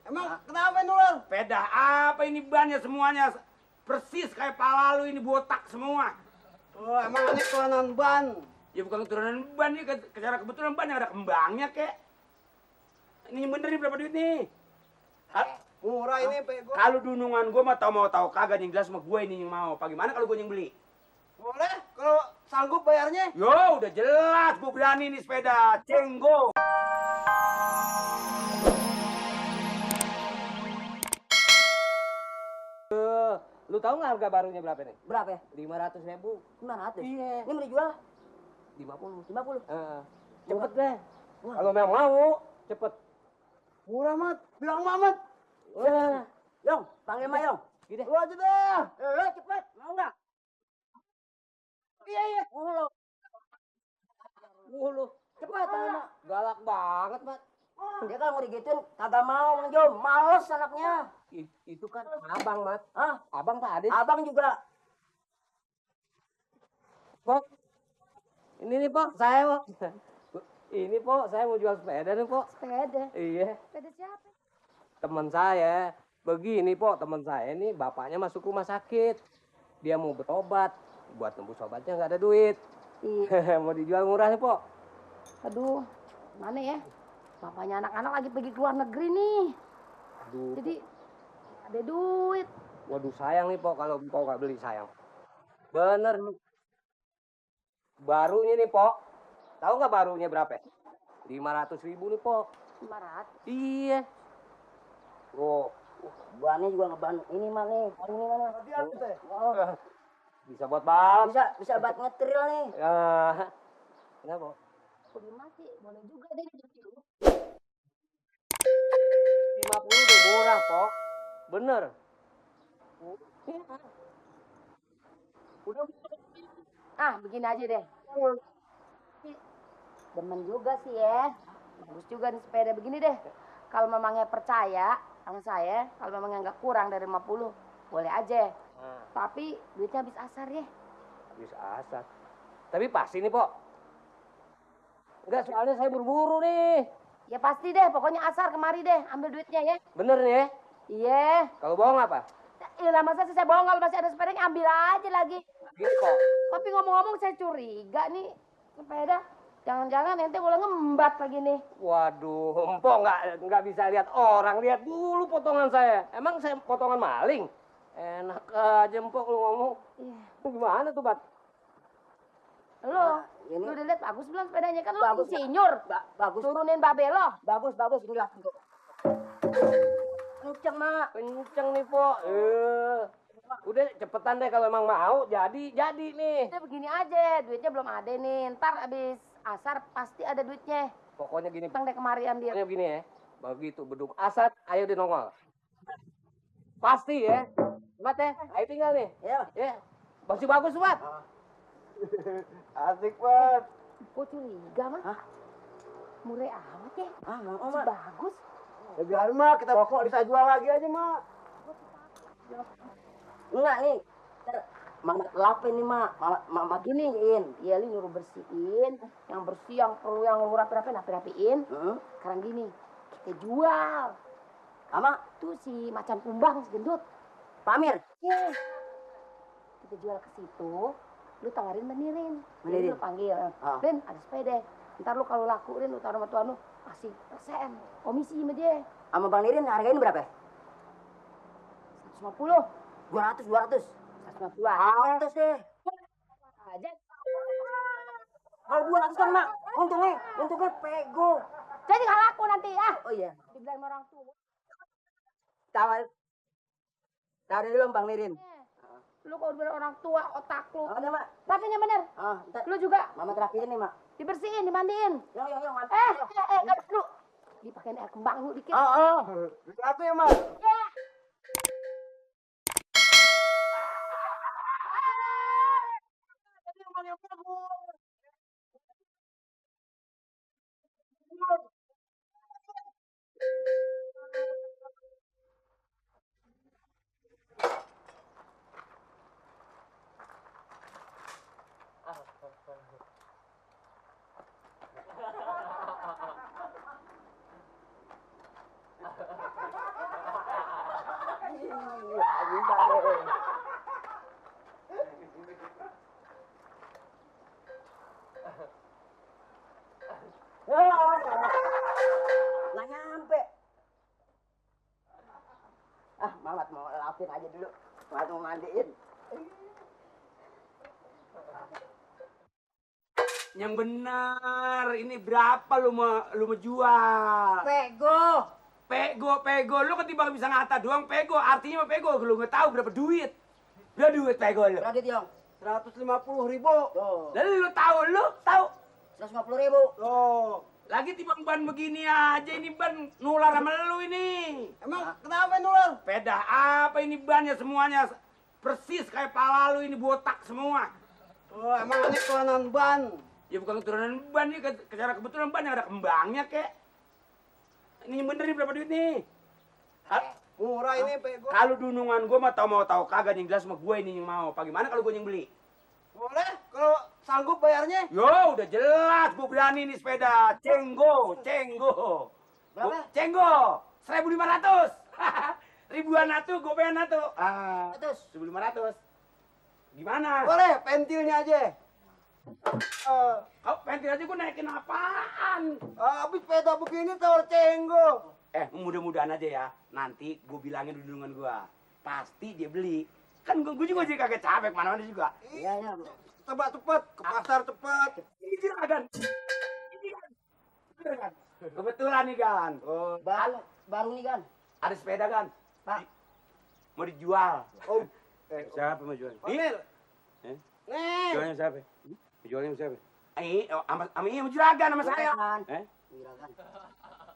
Emang kenapa nular? Sepeda apa ini bannya semuanya? Persis kayak pala lu ini botak semua. Oh, emang ini kelainan ban. Ya bukan keturunan ban nih, secara kebetulan ban yang ada kembangnya kek. Ini yang bener nih berapa duit nih? Murah ini pego. Kalau dunungan gue mah mau tahu kagak yang jelas sama gue ini yang mau. Apa gimana kalau gue yang beli? Boleh kalau sanggup bayarnya. Yo, udah jelas gue berani nih sepeda. Cenggo. Lu tahu nggak harga barunya berapa nih? Berapa ya? 500.000. 900. Iya. Ini mau dijual 50. 50. Cepet deh. Kalau memang mau, cepet. Murah mat, bilang Mamat. Yong, panggil Mak Yong. Gini. Lu aja deh. Cepet. Mau nggak? Iya. Mulu. Cepet, panggil Mak. Galak banget, Mat. Dia kalau mau digituin kagak mau, Mang Jom. Males anaknya. Itu kan abang, Mat. Hah? Abang Pak Ade. Abang juga. Pok. Ini nih, Pok. Saya, Pok. Ini, Pok. Saya mau jual sepeda nih, Pok. Sepeda? Iya. Sepeda siapa? Teman saya. Begini, Pok. Teman saya ini bapaknya masuk rumah sakit. Dia mau berobat. Buat tembus obatnya nggak ada duit. Iya. Mau dijual murah nih, Pok. Aduh, mana ya? Bapaknya anak-anak lagi pergi ke luar negeri nih. Aduh. Jadi ada duit. Waduh, sayang nih, Pok. Kalau Pok nggak beli, sayang. Bener nih. Barunya nih, Pok. Tahu nggak barunya berapa? 500.000 nih, Pok. 500. Iya. Oh, Bannya juga ngeban ini Mak nih. Ini mana? Hati-hati teh. Oh, bisa buat balap. bisa buat ngetril nih. Ya. Kenapa? Kudu mati, boleh juga deh jadi lu. 50 udah murah, Pok. Bener. Udah. Ah, begini aja deh. Demen juga sih ya. Bagus juga nih sepeda begini deh. Kalau memangnya percaya sama saya, kalau memangnya nggak kurang dari 50, boleh aja. Tapi duitnya habis asar ya. Habis asar. Tapi pasti nih, Pok. Enggak, soalnya saya buru-buru nih. Ya pasti deh, pokoknya asar kemari deh, ambil duitnya ya. Bener nih ya? Iya. Kalau bohong apa? Iya, masa sih saya bohong, kalau masih ada sepedanya ambil aja lagi. Gini, Pok. Tapi ngomong-ngomong saya curiga nih sepeda. Jangan-jangan ente boleh ngembat lagi nih. Waduh, Empok nggak bisa lihat orang, lihat dulu potongan saya. Emang saya potongan maling? Enak aja Empok lu ngomong. Iya. Gimana tuh, Bat? Lo, ini- lu udah lihat bagus belum sepedanya? Kan lu Bagus, insinyur. Bagus. Turunin babe lo. Bagus. Ini lah. Kenceng, Mak. Kenceng nih, Pok. Udah cepetan deh kalau emang mau, jadi nih. Udah begini aja, duitnya belum ada nih. Ntar abis asar pasti ada duitnya. Pokoknya gini, Bang deh kemari ambil. pokoknya gini ya. Begitu beduk asat, ayo di nongol. Pasti ya. Mat ya, ayo tinggal nih. Ya. Ya. Masih bagus, Mat. Asik banget. Kok curiga mah? Hah? Murah amat ya. Mau, Masih Mak. bagus. Ya biarin Mak, kita bisa jual lagi aja Mak. Enggak nih. Ntar Mama lapin nih, Mak. Mama giniin. Iya, lu nyuruh bersihin. Yang bersih, yang perlu yang lu rapiin. Sekarang gini, kita jual. Sama Tuh si macan kumbang, si gendut. Pamir. Iya. Kita jual ke situ, lu tawarin Menirin. Jadi lu panggil, Rin ada sepeda. Ntar lu kalau laku, Rin, lu taruh sama tuan lu, kasih persen, komisi sama dia. Sama Bang Nirin hargain berapa? 150. 200. 150 200 deh. aja. Kalau 200 kan, Mak. Untungnya pego. Jadi nggak laku nanti ya. Oh iya. Dibilang sama orang tua. Tawarin dulu Bang Nirin. Lu kalau bener orang tua, otak lu. Ada, Mak. Rapinya bener. Ntar Lu juga Mama terapiin nih, Mak. dibersihin, dimandiin. Yo, mantap. Nggak perlu. Dipakein air kembang lu dikit. Satu ya Mak. Yang benar, ini berapa lu mau jual? Pego. Lu ketimbang bisa ngata doang pego, artinya mah pego. Lu nggak tahu berapa duit. Berapa duit pego lu? Berapa Yong? 150.000. Tuh. Lalu lu tahu. 150.000. Loh, Lagi timbang ban begini aja, ini ban nular sama lu ini. emang kenapa nular? Sepeda apa ini bannya semuanya persis kayak pala lu ini botak semua. Oh, emang ini kelainan ban. Ya bukan keturunan ban nih, secara kebetulan ban yang ada kembangnya kek. Ini yang bener nih berapa duit nih? Murah ini pego. Kalau dunungan gue mah mau tahu kagak yang jelas sama gue ini yang mau. Bagaimana kalau gue yang beli? Boleh kalau sanggup bayarnya. Yo, udah jelas gue berani nih sepeda. Cenggo. Berapa? Cenggo, 1.500. Ribuan atuh, gue pengen atuh. 1.500. Gimana? Boleh, pentilnya aja. Kau pentil aja gue naikin apaan? Habis sepeda begini tawar cenggo. Mudah-mudahan aja ya. Nanti gue bilangin dunungan gue. Pasti dia beli. Kan gue juga jadi kagak capek mana-mana juga. Iya. Tebak cepat, ke pasar cepat. Ini juragan. Juragan. Kebetulan nih kan. Oh, Baru nih kan. Ada sepeda kan. Pak. Mau dijual. oh. Siapa mau jual? Panel. Eh? Nih. Jualnya siapa? Jualnya siapa? Sama ini sama juragan sama saya. Juragan.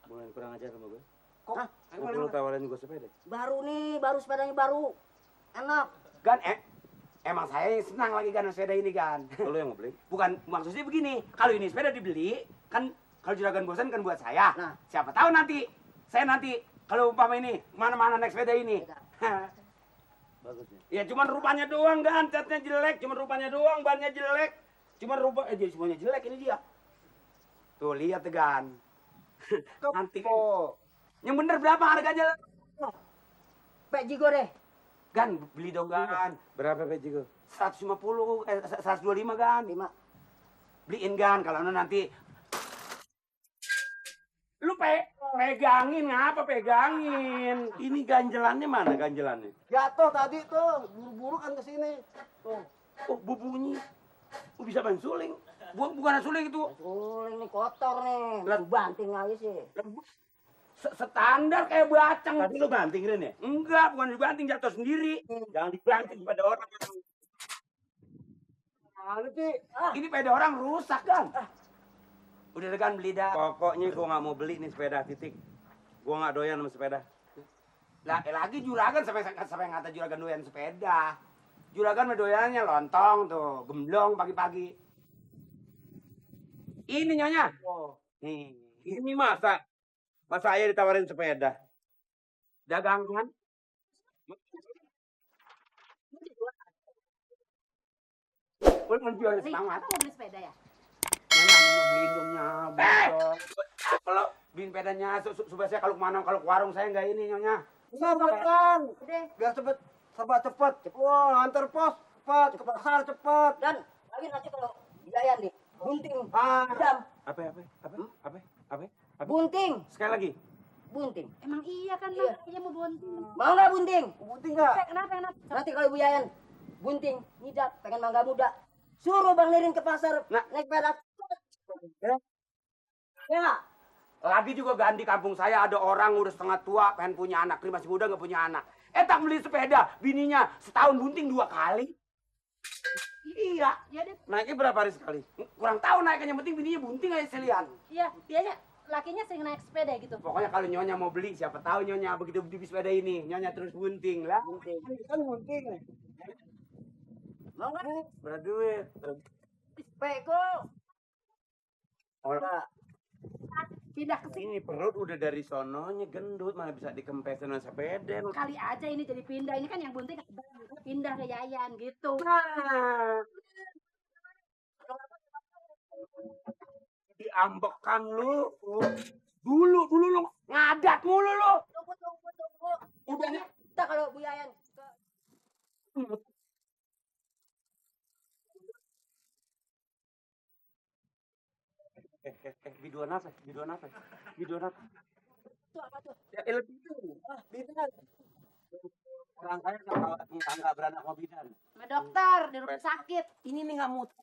Mulai kurang ajar sama gue. Kok? Lu tawarin gue sepeda. Baru sepedanya baru. Enak. Gan, emang saya senang lagi kan sepeda ini kan. Lu yang mau beli? Bukan, maksudnya begini. Kalau ini sepeda dibeli, kan kalau juragan bosan kan buat saya. Nah. Siapa tahu saya nanti kalau umpama ini mana-mana naik sepeda ini. Bagus ya. Ya cuman rupanya doang kan, catnya jelek, cuman rupanya doang, bannya jelek. Cuman jadi semuanya jelek ini dia. Tuh lihat tuh kan. Nanti kan. Yang bener berapa harganya? Pak Jigo deh. Gan, beli dong Gan. Berapa Jigo? 150, 125 Gan. 5. Beliin Gan, kalau nanti. Lu pegangin, ngapa pegangin? Ini ganjelannya mana ganjelannya? Jatuh tadi tuh, buru-buru kan ke sini. Tuh. Oh, bunyi. Oh, bisa ban suling. Bukan suling itu. Suling nih kotor nih. Lah. Lu banting aja sih. Standar kayak bacang. Tapi lu banting Ren ya? Enggak, bukan dibanting, jatuh sendiri. Jangan dibanting pada orang. Mana sih? Ini sepeda orang rusak kan? Udah kan beli dah. Pokoknya gua nggak mau beli nih sepeda, titik. Gua nggak doyan sama sepeda. Lah, lagi juragan sampai ngata juragan doyan sepeda. Juragan mah doyannya lontong tuh, gemblong pagi-pagi. Ini nyonya. Oh. Nih, ini masa saya ditawarin sepeda. Dagang kan? Mau jual Ri, semangat. kamu mau beli sepeda ya? Nyonya beliin dong nyonya. Kalau beliin sepedanya, supaya saya kalau kemana, kalau ke warung saya nggak ini nyonya. Sabarkan. Udah. Biar cepet. Wah, antar pos cepat, ke pasar cepat. Dan lagi nanti kalau biaya nih, bunting. Ah. Jam. Apa? Bunting. Sekali lagi. Bunting. Emang iya kan, Iya. makanya mau bunting. Mau nggak bunting? Bunting nggak? Kenapa? Nanti kalau Bu Yayan bunting, nidap, pengen mangga muda. Suruh Bang Nirin ke pasar, Nah. naik sepeda. Ya. Lagi juga ganti kampung saya ada orang udah setengah tua pengen punya anak, ini masih muda nggak punya anak. Tak beli sepeda, bininya setahun bunting 2 kali. Iya. Ya deh, Naiknya berapa hari sekali? Kurang tahu naiknya, yang penting bininya bunting aja saya lihat. iya, biasanya lakinya sering naik sepeda gitu. Pokoknya kalau nyonya mau beli, siapa tahu nyonya begitu beli sepeda ini, nyonya terus bunting lah. Kan bunting. Mau nggak? Berapa duit? Peko. Orang Pindah ke sini. ini perut udah dari sononya gendut, malah bisa dikempesin sama sepeda. Kali aja ini jadi pindah. Ini kan yang bunting pindah ke Yayan gitu. Nah, diambekan lu. Dulu lu ngadat mulu lu. Tunggu. Udah Kita kalau Bu Yayan ke Biduan apa? itu apa tuh? Ya, lebih itu. Bidan. Orang kaya nggak beranak sama bidan. Sama dokter di rumah sakit. Ini nih nggak mutu.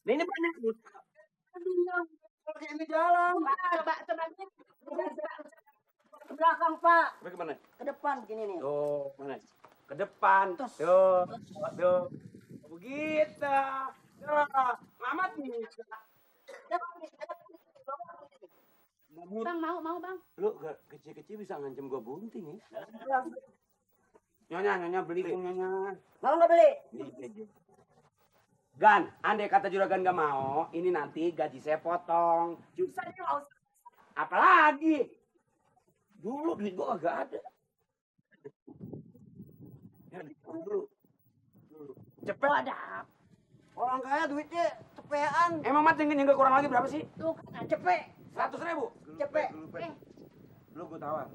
Ini banyak. Ini jalan. Coba ke belakang, Pak. Bagaimana? Ke depan gini nih. Tuh, mana? Ke depan. Tuh. Tuh. Begitu. Tuh, Mamat nih. Bang, mau Bang. Lu kecil-kecil bisa ngancem gua bunting ya. Nyonya beli tuh nyonya. Mau nggak beli? Gan, andai kata juragan gak mau, ini nanti gaji saya potong. Apalagi? Dulu duit gua agak ada. Ya, dulu. Cepet ada. Orang kaya duitnya cepean. Emang mat yang nyenggak kurang lagi berapa sih? Tuh kan. Cepet. 100.000. Cepet. Lu gua tawar.